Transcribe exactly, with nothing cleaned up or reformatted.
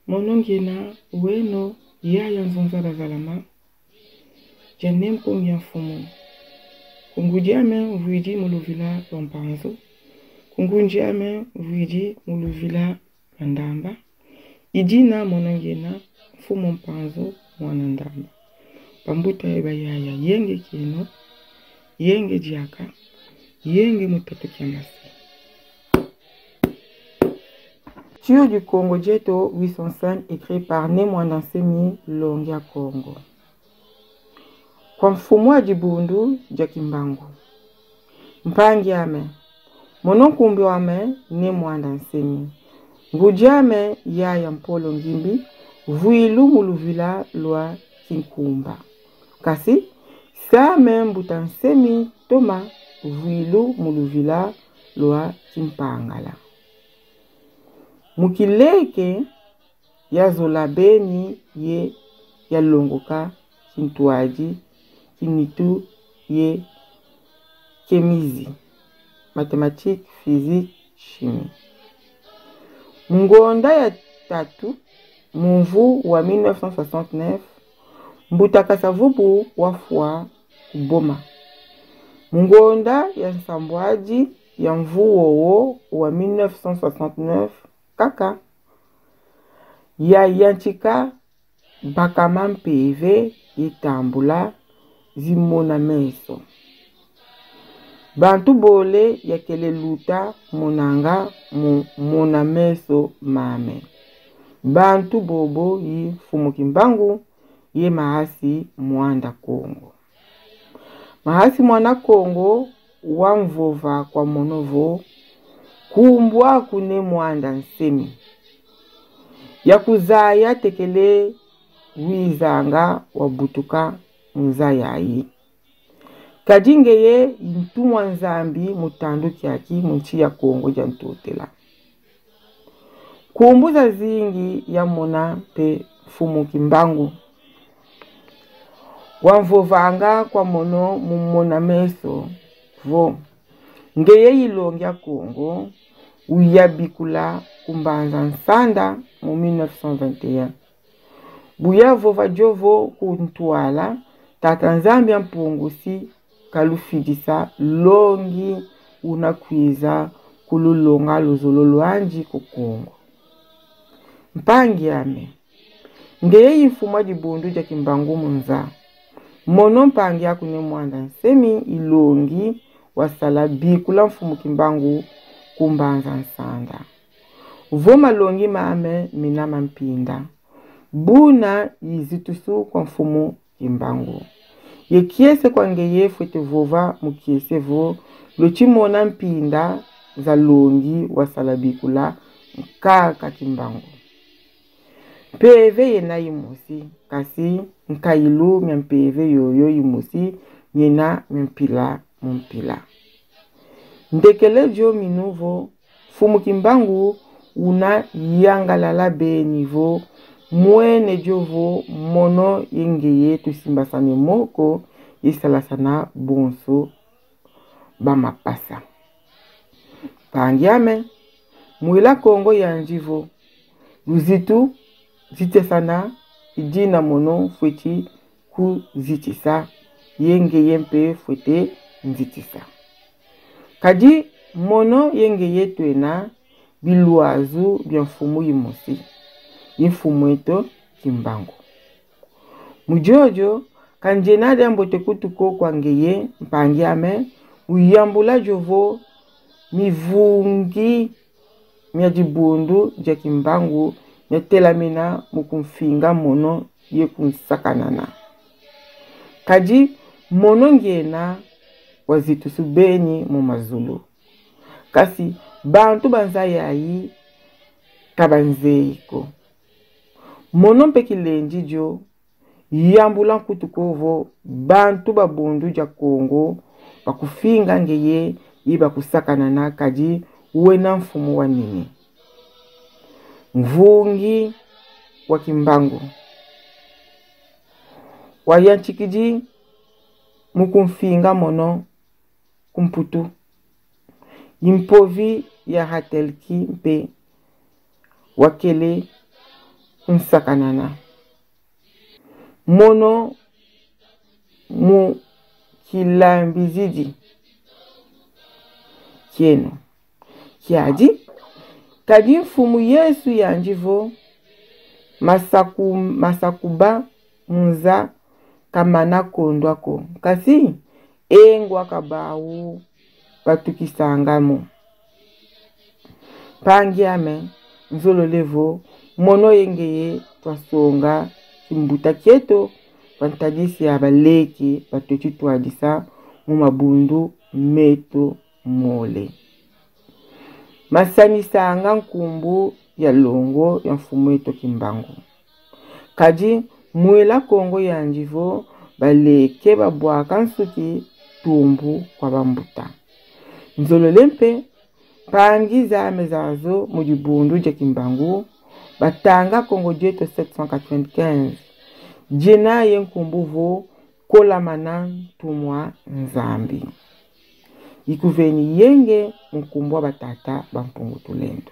Mono ngiena weno yaya Nzonza Bazalama, dia Ne Mpongi a Mfumu. Ku ngudi ame mvwidi mu luvila lwa Mpanzu, ku ngudi ame mvwidi mu luvila lwa Ndamba. I dina mono ngiena Mfumu Mpanzu mwana Ndamba. Bambuta ye bayaya, yenge kieno, yenge diaka, yenge mu tatu kia masi. Tio di Kongo Dieto huit cent cinq, écrit par Ne Muanda Nsemi, Longi a Kongo. Kwa mfumu a dibundu dia Kimbangu. Mpangi ame, mono nkumbu ame Ne Muanda Nsemi. Ngudi ame yaya Mpolo Ngimbi, vwilu mu luvila lwa Kinkumba. Kansi se ame Mbuta Nsemi Toma, vwilu mu luvila lwa Kimpangala. Mu kileke yazola beni ye yalongoka kintwadi, kinitu ye kemizi, mathématiques, physique, chimie. Mu ngonda ya tatu, mu mvu wa mille neuf cent soixante-neuf, Mbuta Kasa-Vubu wafwa ku Boma. Mu ngonda ya nsambwadi ya mvu wowo wa mille neuf cent soixante-neuf kaka, yayantika bakama mpeve ye tambula zi mona-meso. Bantu bole yakele luta monanga mu mona-meso mame. Bantu bobo i Mfumu Kimbangu ye Mahasi Muanda Kongo. Mahasi Muanda Kongo wamvova kwa mono vo: Nkumbu aku Ne Muanda Nsemi. Yakuzaya tekele wizanga wabutuka mu nza yayi. Kadi ngeye i ntumwa Nzambi mu tandu kiaki mu nsi ya Kongo dia Ntotela. Nkumbu zazingi yamona mpe Mfumu Kimbangu wamvovanga kwa mono mu mona-meso vo: Ngeye i Longi a Kongo, uyabikula ku Mbanza Nsanda mu mille neuf cent vingt et un. Bu yavova dio vo ku ntwala, Tata Nzambi a Mpungu si kalufidisa longi una kwiza kululonga luzolo lwandi ku Kongo. Mpangi ame, ngeye i mfumu a dibundu dia Kimbangu mu nza. Mono mpangi aku Ne Muanda Nsemi i longi wasala bikula Mfumu Kimbangu ku Mbanza Nsanda. Vo malongi mame mena ma mpinda. Buna i zitusu kwa Mfumu Kimbangu. Ye kiese kwa ngeye fwete vova mu kiese vo: Lweti mona mpinda za longi wasala bikula nkaka Kimbangu. Mpeve yena imosi, kansi nkayilu mia mpeve yoyo imosi, miena mia mpila mu mpila. Ndekele dio minu vo Mfumu Kimbangu una yangalala beni vo mwene dio vo mono ye ngeye tusimbasane moko ye salasana bonso ba mapasa. Mpangi ame, Mwela Kongo yandi vo: Luzitu zitisana, i dina mono fweti kuzitisa, ye ngeye mpe fwete nzitisa. Kadi mono ye ngeye twena bilwazu bia mfumu imosi, i mfumu eto Kimbangu. Mu diodio, ka ndiena diambote nkutu ko kwa ngeye, mpangi ame, uyambula dio vo mivungi mia dibundu dia Kimbangu miatelamina mu kumfinga mono ye kunsakanana. Kadi mono ngiena wa zitusu beni mu mazulu. Kansi bantu ba nza yayi ka banzeyi ko. Mono mpe kilendi dio yambula nkutu ko vo bantu ba Bundu dia Kongo bakufinga ngeye ye bakusakanana, kadi wena mfumu wa nene. Mvungi wa Kimbangu wayantikidi mu kumfinga mono ku Mputu. I mpovi ya Hatelki mpe wakele nsakanana. Mono mu kilambizidi kieno kiadi. Kadi Mfumu Yesu yandi vo: masaku, masakuba mu nza ka mana kondwa ko, kasi e ngwa ka bawu batukisanga mo. Mpangi ame, nzolele vo mono ye ngeye twasonga kimbuta kieto kwa ntadisi ya baleke batweti twadisa mu mabundu meto mole. Masanisanga nkumbu ya longo ya mfumu eto Kimbangu. Kadi Mwela Kongo yandi vo baleke babwaka nsuki tumbu kwa bambuta. Nzolele mpe mpangi zame zazo mu dibundu dia Kimbangu batanga Kongo Dieto sept cent quatre-vingt-quinze, diena ye nkumbu vo Kolamana Ntumwa Nzambi. Ikuveni yenge mu nkumbu a batata ba Mpungu Tulendo.